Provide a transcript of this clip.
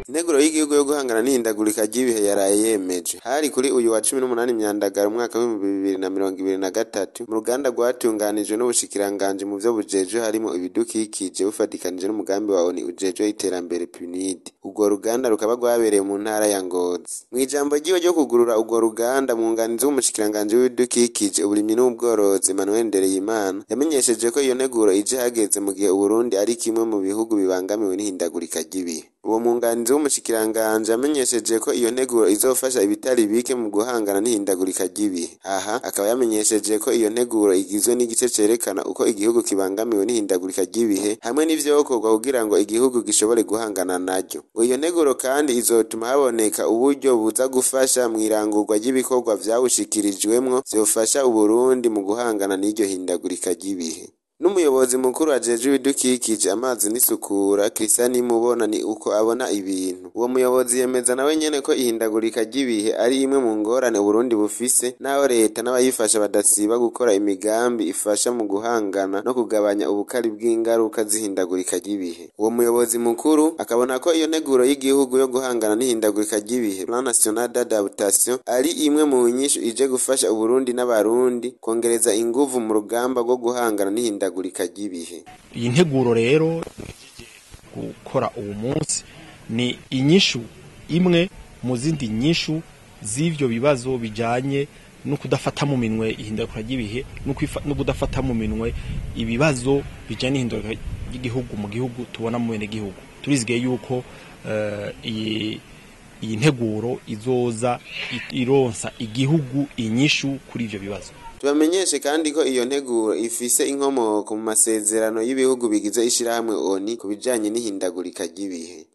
Integuro y'igihugu yo guhangana n'ihindagurika ry'ibihe yaraye yemeje. Hari kuri uyu wa 18 Myandagaro umwaka w'2023 mu ruganda rwatunganijwe n'ubushikiranganji mu vyo bujejwe harimo ibidukikije bufatikanije n'umugambi wa ONU ujejwe iterambere PNUD. Urwo ruganda rukaba rwabereye mu ntara ya Ngozi. Mw'ijambo ryiwe ryo kugurura urwo ruganda, mwunganizi w'umushikiranganji w'ibidukikije, uburimyi n'ubworozi Emmanuel Ndereyimana yamenyesheje ko iyo nteguro ije hageze mu gihe Uburundi ari kimwe mu bihugu bibangamiwe n'ihindagurika ry'ibihe. Uwo mwunganizi w'umushikiranganji yamenyesheje ko iyo nteguro izofasha ibitari bike mu guhangana n'ihindagurika ry'ibihe. Aha akaba yamenyesheje ko iyo nteguro igizwe n'igice cerekana uko igihugu kibangamiwe n'ihindagurika ry'ibihe hamwe n'ivyokorwa kugira ngo igihugu gishobore guhangana naryo. Ngo iyo nteguro kandi izotuma haboneka uburyo buza gufasha mw'irangurwa ry'ibikorwa vyawushikirijwemwo vyofasha Uburundi mu guhangana n'iryo hindagurika ry'ibihe. N'umuyobozi mukuru ajejwe ibidukikije, amazi n'isukura Christian Nimubona ni uko abona ibintu. Uwo muyobozi yemeza nawe nyene ko ihindagurika ry'ibihe ari imwe mu ngorane Uburundi bufise, naho leta n'abayifasha badasiba gukora imigambi ifasha mu guhangana no kugabanya ubukari bw'ingaruka z'ihindagurika ry'ibihe. Uwo muyobozi mukuru akabona ko iyo nteguro y'igihugu yo guhangana n'ihindagurika ry'ibihe, Plan National d'Adaptation, ari imwe mu nyishu ije gufasha Uburundi n'Abarundi kongereza inguvu mu rugamba rwo guhangana n'ihindagurika ry'ibihe. Iyi nteguro rero gukora uwo munsi ni inyishu imwe mu zindi nyishu z'ivyo bibazo bijanye no kudafata mu minwe ihindagurika ry'ibihe no kudafata mu minwe ibibazo bijanye n'ihindagurika ry'igihugu mu gihugu tubona mu bene gihugu. Turizigeye yuko iyi nteguro izoza ironsa igihugu inyishu kuri ivyo bibazo. Tubamenyeshe kandi ko iyo nteguro ifise inkomoko mu masezerano y'ibihugu bigize ishirahamwe ONU ku bijanye n'ihindagurika ry'ibihe.